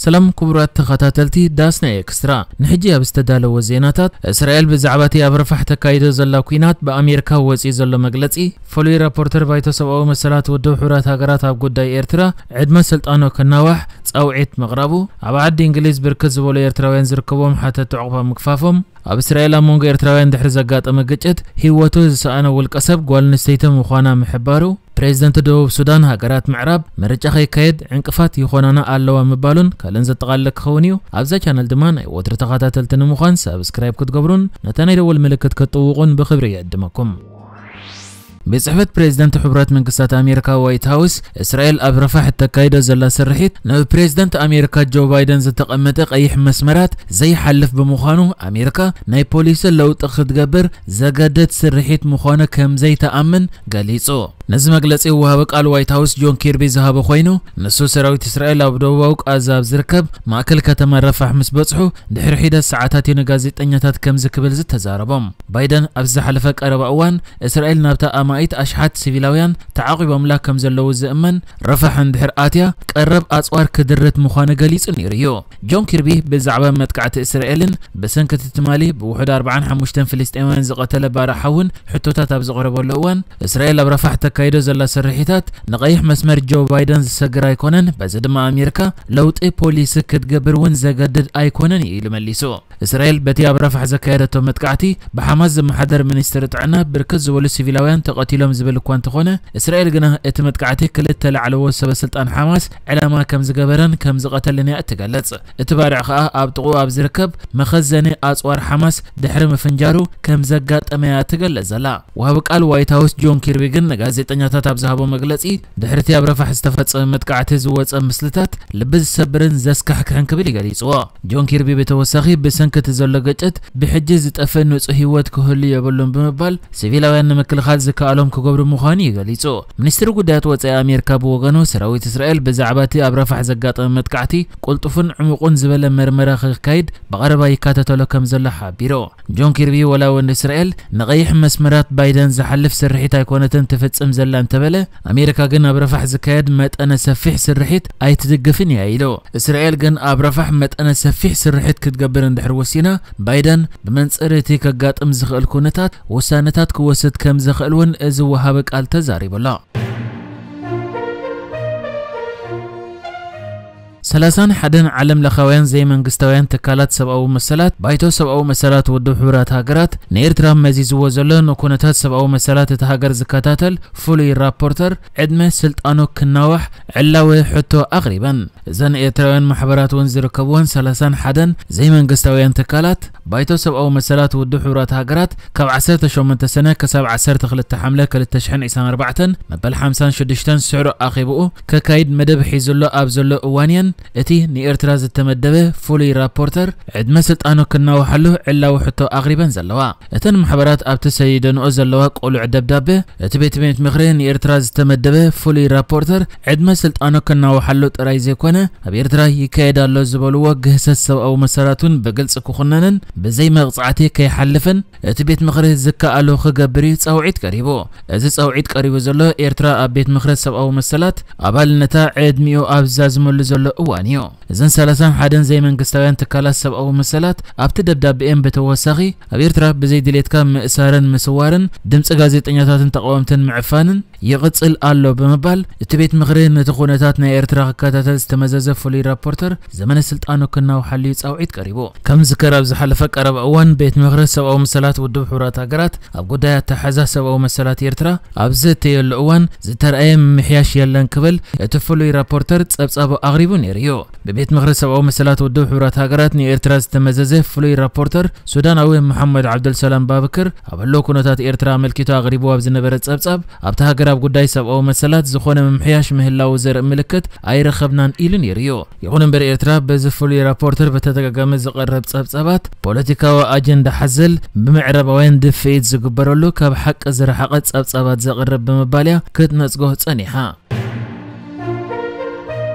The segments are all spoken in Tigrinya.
ሰላም ክቡራት ተኸታተልቲ ዳስ ናይ ኤክስትራ፣ ንሕጂ ኣብ ዝተዳለወ ዜናታት፣ እስራኤል ብዛዕባ እቲ ኣብ ረፋሕ ተካይዶ ዘላ ኲናት ብኣሜሪካ ወፂኡ ዘሎ መግለፂ፣ ፍሉይ ራፖርተር ባይቶ ሰብኣዊ መሰላት ውድብ ሕቡራት ሃገራት ኣብ ጉዳይ ኤርትራ ዕድመ ስልጣኑ ክናዋሕ ፃውዒት ምቕራቡ፣ ኣብ ዓዲ እንግሊዝ ብርክት ዝበሉ ኤርትራውያን ዝርከቦም ሓተት ተዕቑባ ምግፋፎም፣ ኣብ እስራኤል ኣብ መንጎ ኤርትራውያን ድሕሪ ዘጋጠመ ግጭት ህይወቱ ዝሰኣነ ውልቀ ሰብ ጓል ኣንስተይቲ ምዃና ምሕባሩ፣ ፕሬዚደንት ደቡብ ሱዳን ሃገራት ምዕራብ ምርጫ ከይካየድ ዕንቅፋት ይኾናና ኣለዋ ምባሉን ካልእን ዘጠቓለለ ክኸውን እዩ። ኣብዛ ቻነል ድማ ናይ ወትሪ ተኸታተልቲ ንምዃን ሳብስክራይብ ክትገብሩን ነታ ናይ ደወል ምልክት ክትጥውቑን ብኽብሪ ይዕድመኩም። ቤት ጽሕፈት ፕሬዚደንት ሕቡራት መንግስታት ኣሜሪካ ዋይት ሃውስ፣ እስራኤል ኣብ ረፋሕ እተካይዶ ዘላ ስርሒት ንፕሬዚደንት ኣሜሪካ ጆ ባይደን ዝተቐመጠ ቀይሕ መስመራት ዘይሓልፍ ብምዃኑ፣ ኣሜሪካ ናይ ፖሊሲ ለውጢ ክትገብር ዘገድድ ስርሒት ምዃኑ ከም ዘይተኣምን ገሊጹ። ነዚ መግለጺ ወሃቢ ቃል ዋይት ሃውስ ጆን ኪርቢ ዝሃበ ኮይኑ፣ ንሱ ሰራዊት እስራኤል ኣብ ደቡባዊ ቃዛ ኣብ ዝርከብ ማእከል ከተማ ረፋሕ ምስ በጽሑ ድሕሪ ሒደት ሰዓታት እዩ ንጋዜጠኛታት ከምዚ ክብል ዝተዛረቦም። ባይደን ኣብ ዝሓለፈ ቀረባ እዋን፣ እስራኤል ናብታ ኣማኢት ኣሽሓት ሲቪላውያን ተዓቒቦምላ ከም ዘለዉ ዝእመን ረፋሕ እንድሕር ኣትያ፣ ቀረብ ኣጽዋር ክድርት ምዃኑ ገሊጹ ነይሩ እዩ። ጆን ኪርቢ ብዛዕባ መጥቃዕቲ እስራኤልን ብሰንኪ እቲ ትማሊ ብውሑድ ኣርባዓን ሓሙሽተን ፍልስጤማውያን ዝቐተለ ባርዕ ሓውን ሕቶታት ኣብ ዘቕረበሉ እዋን፣ እስራኤል ኣብ ረፋሕ ተካይዶ ዘላ ስርሒታት ንቐይሕ መስመር ጆ ባይደን ዝሰግር ኣይኮነን፣ በዚ ድማ ኣሜሪካ ለውጢ ፖሊሲ ክትገብር እውን ዘገድድ ኣይኮነን እዩ ኢሉ መሊሱ። እስራኤል በቲ ኣብ ረፋሕ ዘካየደቶ መጥቃዕቲ ብሓማስ ዝመሓደር ሚኒስትሪ ጥዕና ብርክት ዝበሉ ሲቪላውያን ተቐቲሎም ዝብል እኳ እንተኾነ፣ እስራኤል ግና እቲ መጥቃዕቲ ክልተ ላዕለዎት ሰበ ስልጣን ሓማስ ዕላማ ከም ዝገበረን ከም ዝቐተለን እያ እትገልጽ። እቲ ባርዕ ከኣ ኣብ ጥቕኡ ኣብ ዝርከብ መኸዘኒ ኣጽዋር ሓማስ ድሕሪ ምፍንጃሩ ከም ዘጋጠመ እያ እትገልጽ ዘላ። ወሃቢ ቃል ዋይት ሃውስ ጆን ኪርቢ ግን ንጋዜጠኛታት ኣብ ዝሃቦ መግለጺ፣ ድሕሪ እቲ ኣብ ረፋሕ ዝተፈጸመ መጥቃዕቲ ዝወጸ ምስልታት ልቢ ዝሰብርን ዘስካሕክሕን ክብል እዩ ገሊጽዎ። ጆን ኪርቢ ብተወሳኺ፣ ብሰንኪ እቲ ዘሎ ግጭት ብሕጂ ዝጠፍእ ንጹህ ህይወት ክህሉ የብሉን ብምባል፣ ሲቪላውያን ንምክልኻል ዝከኣሎም ክገብሩ ምዃኑ እዩ ገሊጹ። ሚኒስትሪ ጉዳያት ወጻኢ ኣሜሪካ ብወገኑ፣ ሰራዊት እስራኤል ብዛዕባ እቲ ኣብ ረፋሕ ዘጋጠመ መጥቃዕቲ ቅልጡፍን ዕሙቕን ዝበለ መርመራ ክካይድ ብቐረባ ይካተተሎ ከም ዘሎ ሓቢሩ። ጆን ኪርቢ፣ ወላ እውን እስራኤል ንቐይሕ መስመራት ባይደን ዝሓልፍ ስርሒት ኣይኮነትን ትፍጽም ዘላ እንተበለ፣ ኣሜሪካ ግን ኣብ ረፋሕ ዝካየድ መጠነ ሰፊሕ ስርሒት ኣይትድግፍን እያ ኢሉ። እስራኤል ግን ኣብ ረፋሕ መጠነ ሰፊሕ ስርሒት ክትገብር እንድሕር ወሲና፣ ባይደን ብመንጽር እቲ ከጋጥም ዝኽእል ኩነታት ውሳነታት ክወስድ ከም ዝኽእል እውን እዚ ወሃቢ ቃል ተዛሪቡ ኣሎ። ሰላሳን ሓደን ዓለም ለኻውያን ዘይመንግስታውያን ትካላት ሰብኣዊ መሰላት፣ ባይቶ ሰብኣዊ መሰላት ውድብ ሕቡራት ሃገራት፣ ንኤርትራ መዚዝዎ ዘሎ ንኩነታት ሰብኣዊ መሰላት እታ ሃገር ዝከታተል ፍሉይ ራፖርተር ዕድመ ስልጣኑ ክናዋሕ ዕላዊ ሕቶ ኣቕሪበን። እዘን ኤርትራውያን ማሕበራት እውን ዝርከብወን ሰላሳን ሓደን ዘይመንግስታውያን ትካላት፣ ባይቶ ሰብኣዊ መሰላት ውድብ ሕቡራት ሃገራት ካብ ዓሰርተ ሸሞንተ ሰነ ክሳብ ዓሰርተ ክልተ ሓምለ ክልተ ሽሕን ዕስራን ኣርባዕተን መበል ሓምሳን ሽዱሽተን ስዕሩ ኣኼብኡ ከካይድ መደብ ሒዙ ኣሎ ኣብ ዘሎ እዋን እየን፣ እቲ ንኤርትራ ዝተመደበ ፍሉይ ራፖርተር ዕድመ ስልጣኑ ክናውሓሉ ዕላዊ ሕቶ ኣቕሪበን ዘለዋ። እተን ማሕበራት ኣብቲ ሰዲደንኦ ዘለዋ ቅሉዕ ደብዳበ፣ እቲ ቤት ቤት ምኽሪ ንኤርትራ ዝተመደበ ፍሉይ ራፖርተር ዕድመ ስልጣኑ ክናውሓሉ ጥራይ ዘይኮነ፣ ኣብ ኤርትራ ይካየድ ኣሎ ዝበልዎ ግህሰት ሰብኣዊ መሰላት እውን ብግልጺ ክኹነንን ብዘይ መቕጻዕቲ ከይሓልፍን እቲ ቤት ምኽሪ ዝከኣሎ ክገብር እዩ ጻውዒት ቀሪቡ። እዚ ጻውዒት ቀሪቡ ዘሎ፣ ኤርትራ ኣብ ቤት ምኽሪ ሰብኣዊ መሰላት ኣባልነታ ዕድሚኡ ኣብ ዝዛዝመሉ ዘሎ እዋን እዩ። እዘን ሰላሳን ሓደን ዘይመንግስታውያን ትካላት ሰብኣዊ መሰላት ኣብቲ ደብዳቤኤን ብተወሳኺ፣ ኣብ ኤርትራ ብዘይ ድሌትካ ምእሳርን ምስዋርን፣ ድምጺ ጋዜጠኛታትን ተቃወምትን ምዕፋንን ይቕጽል ኣሎ ብምባል፣ እቲ ቤት ምኽሪ ነቲ ኩነታት ናይ ኤርትራ ክከታተል ዝተመዘዘ ፍሉይ ራፖርተር ዘመነ ስልጣኑ ክናውሓሉ እዩ ጻውዒት ቀሪቡ። ከም ዝከር፣ ኣብ ዝሓለፈ ቀረባ እዋን ቤት ምኽሪ ሰብኣዊ መሰላት ውድብ ሕቡራት ሃገራት ኣብ ጉዳይ ኣተሓዛ ሰብኣዊ መሰላት ኤርትራ ኣብ ዘተየሉ እዋን ዝተረኣየ ምምሕያሽ የለን ክብል እቲ ፍሉይ ራፖርተር ጸብጻቡ ኣቕሪቡ ነይሩ እዩ። ብቤት ምኽሪ ሰብኣዊ መሰላት ውድብ ሕቡራት ሃገራት ንኤርትራ ዝተመዘዘ ፍሉይ ራፖርተር ሱዳናዊ መሓመድ ዓብደልሰላም ባብክር ኣብ ህልው ኩነታት ኤርትራ ኣመልኪቱ ኣቕሪቡ ኣብ ዝነበረ ጸብጻብ፣ ኣብታ ሃገር ኣብ ጉዳይ ሰብኣዊ መሰላት ዝኾነ ምምሕያሽ ምህላው ዘርኢ ምልክት ኣይረኸብናን ኢሉ ነይሩ እዩ። ይኹን እምበር ኤርትራ በዚ ፍሉይ ራፖርተር ብተደጋጋሚ ዝቐርብ ጸብጻባት ፖለቲካዊ ኣጀንዳ ሓዘል ብምዕራባውያን ድፍኢት ዝግበረሉ ካብ ሓቂ ዝረሓቐ ጸብጻባት ዘቕርብ ብምባል እያ ክትነጽጎ ጸኒሓ።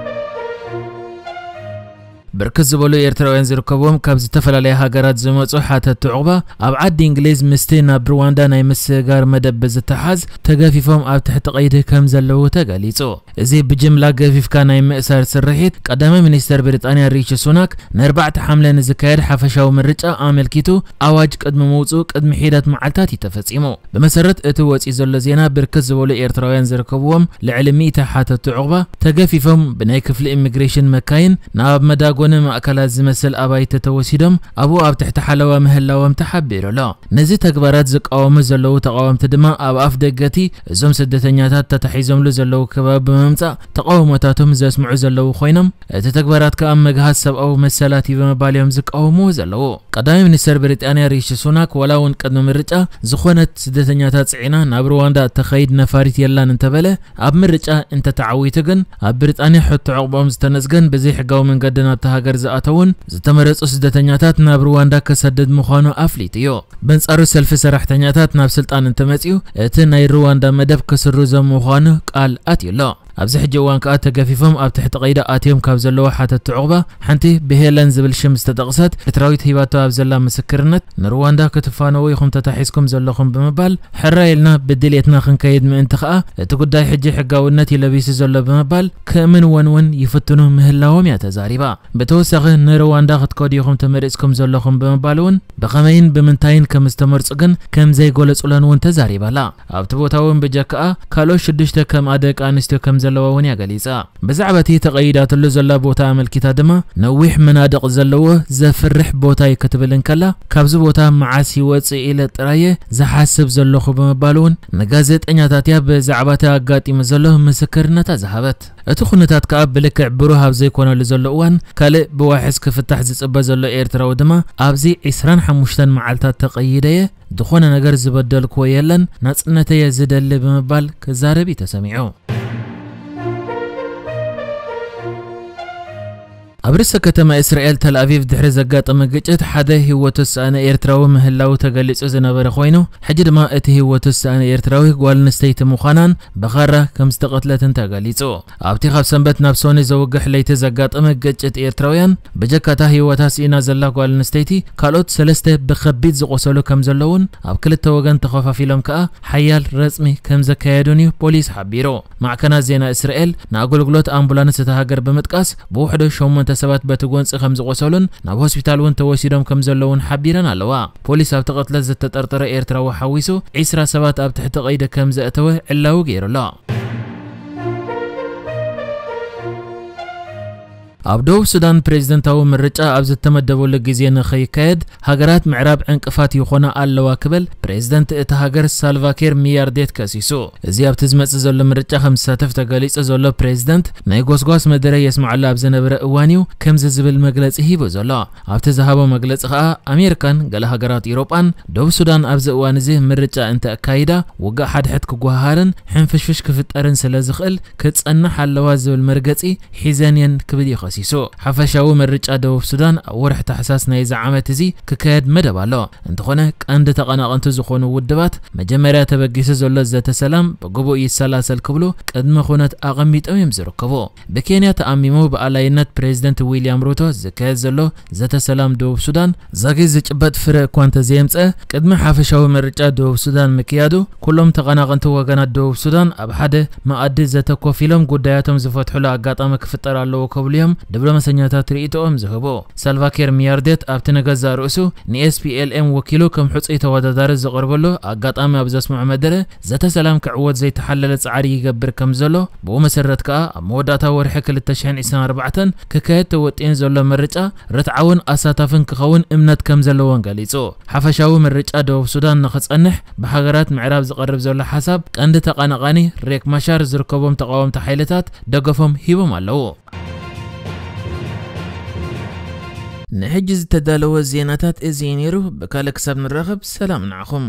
ብርክት ዝበሉ ኤርትራውያን ዝርከብዎም ካብ ዝተፈላለያ ሃገራት ዝመጹ ሓተቲ ዑቕባ፣ ኣብ ዓዲ እንግሊዝ ምስቲ ናብ ሩዋንዳ ናይ ምስግጋር መደብ ብዝተሓዝ ተገፊፎም ኣብ ትሕቲ ቀይዲ ከም ዘለዉ ተገሊጹ። እዚ ብጅምላ ገፊፍካ ናይ ምእሳር ስርሒት፣ ቀዳማይ ሚኒስተር ብሪጣንያ ሪሺ ሱናክ ንኣርባዕተ ሓምለ ንዝካየድ ሓፈሻዊ ምርጫ ኣመልኪቱ ኣዋጅ ቅድሚ ምውጽኡ ቅድሚ ሒደት መዓልታት እዩ ተፈጺሙ። ብመሰረት እቲ ወጺኡ ዘሎ ዜና፣ ብርክት ዝበሉ ኤርትራውያን ዝርከብዎም ልዕሊ ሚእቲ ሓተቲ ዑቕባ ተገፊፎም ብናይ ክፍሊ ኢሚግሬሽን መካይን ናብ መዳጎኒ ማእከላት ዝመስል ኣባይቲ ተወሲዶም ኣብኡ ኣብ ትሕቲ ሓለዋ ምህላዎም ተሓቢሩ ኣሎ። ነዚ ተግባራት ዝቃወሙ ዘለዉ ተቓወምቲ ድማ ኣብ ኣፍ ደገቲ እዞም ስደተኛታት ተታሒዞምሉ ዘለዉ ከባቢ ብምምጻእ ተቓውሞታቶም ዘስምዑ ዘለዉ ኮይኖም፣ እቲ ተግባራት ከኣ መግሃስ ሰብኣዊ መሰላት እዩ ብምባል እዮም ዝቃወምዎ ዘለዉ። ቀዳማይ ሚኒስተር ብሪጣንያ ሪሺ ሱናክ ዋላ እውን ቅድሚ ምርጫ ዝኾነት ስደተኛታት ጽዒና ናብ ሩዋንዳ እተኸይድ ነፋሪት የላን እንተበለ፣ ኣብ ምርጫ እንተተዓዊቱ ግን ኣብ ብሪጣንያ ሕቶ ዕቑቦም ዝተነጽገን ብዘይሕጋዊ መንገዲ ናብቲ ሃገር ዝኣተውን ዝተመረጹ ስደተኛታት ናብ ሩዋንዳ ክሰድድ ምዃኑ ኣፍሊጡ እዩ። በንጻሩ ሰልፊ ሰራሕተኛታት ናብ ስልጣን እንተመጺኡ እቲ ናይ ሩዋንዳ መደብ ክስርዞም ምዃኑ ቃል ኣትዩ ኣሎ። ኣብዚ ሕጂ እዋን ከኣ ተገፊፎም ኣብ ትሕቲ ቀይዲ ኣትዮም ካብ ዘለዉ ሓተቲ ዑቕባ ሓንቲ ብሄለን ዝብል ሽም ዝተጠቕሰት ኤርትራዊት ሂባቶ ኣብ ዘላ ምስክርነት፣ ንሩዋንዳ ክትፋነዉ ኢኹም ተታሒዝኩም ዘለኹም ብምባል፣ ሕራይ ኢልና ብድልየትና ክንከይድ ምእንቲ ከኣ እቲ ጉዳይ ሕጂ ሕጋውነት እዩ ለቢሱ ዘሎ ብምባል ክእምንወን እውን ይፍትኑ ምህላዎም እያ ተዛሪባ። ብተወሳኺ ንሩዋንዳ ክትከዱ ኢኹም ተመሪጽኩም ዘለኹም ብምባል እውን ብኸመይን ብምንታይን ከም ዝተመርጹ ግን ከም ዘይገለጹለን እውን ተዛሪባ ኣላ። ኣብቲ ቦታ እውን ብጀካኣ ካልኦት ሽዱሽተ ከምኣ ደቂ ኣንስትዮ ከም ዘለዋ እውን እያ ገሊጻ። ብዛዕባ እቲ ተቐይዳትሉ ዘላ ቦታ ኣመልኪታ ድማ ነዊሕ መናድቕ ዘለዎ ዘፍርሕ ቦታ እዩ ክትብል እንከላ፣ ካብዚ ቦታ መዓስ ይወጽእ ኢለ ጥራየ ዝሓስብ ዘለኹ ብምባል እውን ንጋዜጠኛታት እያ ብዛዕባ እቲ ኣጋጢሙ ዘሎ ምስክርነታ ዝሃበት። እቲ ኩነታት ከኣ ብልክዕ ብሩህ ኣብ ዘይኮነሉ ዘሎ እዋን ካልእ ብዋሕስ ክፍታሕ ዝጽበ ዘሎ ኤርትራዊ ድማ ኣብዚ ዕስራን ሓሙሽተን መዓልታት ተቐይደየ ዝኾነ ነገር ዝበደልክዎ የለን፣ ናጽነተየ ዝደሊ ብምባል ክዛረብ እዩ ተሰሚዑ። ኣብ ርእሰ ከተማ እስራኤል ተልኣቪቭ ድሕሪ ዘጋጠመ ግጭት ሓደ ህይወቱ ዝሰኣነ ኤርትራዊ ምህላው ተገሊጹ ዝነበረ ኮይኑ፣ ሕጂ ድማ እቲ ህይወቱ ዝሰኣነ ኤርትራዊ ጓል ኣንስተይቲ ምዃናን ብኻራ ከም ዝተቐትለትን ተገሊጹ። ኣብቲ ካብ ሰንበት ናብ ሶኒ ዘውግሕ ለይቲ ዘጋጠመ ግጭት ኤርትራውያን ብጀካታ ህይወታ ስኢና ዘላ ጓል ኣንስተይቲ ካልኦት ሰለስተ ብኸቢድ ዝቖሰሉ ከም ዘለውን ኣብ ክልተ ወገን ተኸፋፊሎም ከኣ ሓያል ረጽሚ ከም ዘካየዱን እዩ ፖሊስ ሓቢሩ። ማዕከናት ዜና እስራኤል ንኣገልግሎት ኣምቡላንስ እታ ሃገር ብምጥቃስ ብውሕዱ ሸሞንተ ሰባት በቲ ጎንጺ ከም ዝቖሰሉን ናብ ሆስፒታል እውን ተወሲዶም ከም ዘለውን ሓቢረን ኣለዋ። ፖሊስ ኣብቲ ቅትለት ዝተጠርጠረ ኤርትራዊ ሓዊሱ ዒስራ ሰባት ኣብ ትሕቲ ቀይዲ ከም ዘእተወ ዕላዊ ገይሩ ኣሎ። ኣብ ደቡብ ሱዳን ፕሬዝደንታዊ ምርጫ ኣብ ዝተመደበሉ ግዜ ንኸይካየድ ሃገራት ምዕራብ ዕንቅፋት ይኾና ኣለዋ ክብል ፕሬዝደንት እታ ሃገር ሳልቫኪር ሚያርዴት ከሲሱ። እዚ ኣብቲ ዝመጽእ ዘሎ ምርጫ ከም ዝሳተፍ ተገሊጹ ዘሎ ፕሬዝደንት ናይ ጎስጓስ መደረ የስምዓሉ ኣብ ዝነበረ እዋን እዩ ከምዚ ዝብል መግለጺ ሂቡ ዘሎ። ኣብቲ ዝሃቦ መግለጺ ከኣ ኣሜሪካን ገለ ሃገራት ኤውሮጳን ደቡብ ሱዳን ኣብዚ እዋን እዚ ምርጫ እንተኣካይዳ ውግእ ሓድሕድ ክጓሃሃርን ሕንፍሽፍሽ ክፍጠርን ስለ ዝኽእል ክጸንሕ ኣለዋ ዝብል መርገጺ ሒዘን እየን ክብል እዩ ከሲሱ። ሓፈሻዊ ምርጫ ደቡብ ሱዳን ኣብ ወርሒ ታሕሳስ ናይዚ ዓመት እዚ ክካየድ መደብ ኣሎ። እንተኾነ ቀንዲ ተቐናቐንቲ ዝኾኑ ውድባት መጀመርያ ተበጊሱ ዘሎ ዘተ ሰላም ብግቡእ ይሰላሰል ክብሉ ቅድመ ኩነት ኣቐሚጦም እዮም ዝርከቡ። ብኬንያ ተኣሚሙ ብኣላይነት ፕሬዝደንት ዊልያም ሩቶ ዝካየድ ዘሎ ዘተ ሰላም ደቡብ ሱዳን ዛጊት ዝጭበጥ ፍረ እኳ እንተዘየምጸ፣ ቅድሚ ሓፈሻዊ ምርጫ ደቡብ ሱዳን ምክያዱ ኩሎም ተቐናቐንቲ ወገናት ደቡብ ሱዳን ኣብ ሓደ መኣዲ ዘተ ኮፍ ኢሎም ጉዳያቶም ዝፈትሕሉ ኣጋጣሚ ክፍጠር ኣለዎ ክብሉ እዮም ዲፕሎማሰኛታት ርእይቶኦም ዝህቡ። ሳልቫኪር ሚያርዴት ኣብቲ ንገዛእ ርእሱ ንኤስፒኤልኤም ወኪሉ ከም ሕጹይ ተወዳዳሪ ዝቐርበሉ ኣጋጣሚ ኣብ ዘስምዖ መደረ፣ ዘተ ሰላም ክዕወት ዘይተሓለለ ጻዕሪ ይገብር ከም ዘሎ፣ ብኡ መሰረት ከኣ ኣብ መወዳእታ ወርሒ ክልተ ሽሕን ዕስራን ኣርባዕተን ክካየድ ተወጢኑ ዘሎ ምርጫ ርትዓውን ኣሳታፍን ክኸውን እምነት ከም ዘለዎን ገሊጹ። ሓፈሻዊ ምርጫ ደቡብ ሱዳን ንኽጸንሕ ብሃገራት ምዕራብ ዝቐርብ ዘሎ ሓሳብ ቀንዲ ተቐናቓኒ ሬክ ማሻር ዝርከቦም ተቓወምቲ ሓይልታት ደገፎም ሂቦም ኣለዉ። ንሕጂ ዝተዳለወ ዜናታት እዚ እዩ ነይሩ። ብካልእ ክሳብ ንራኸብ ሰላም ንዓኹም።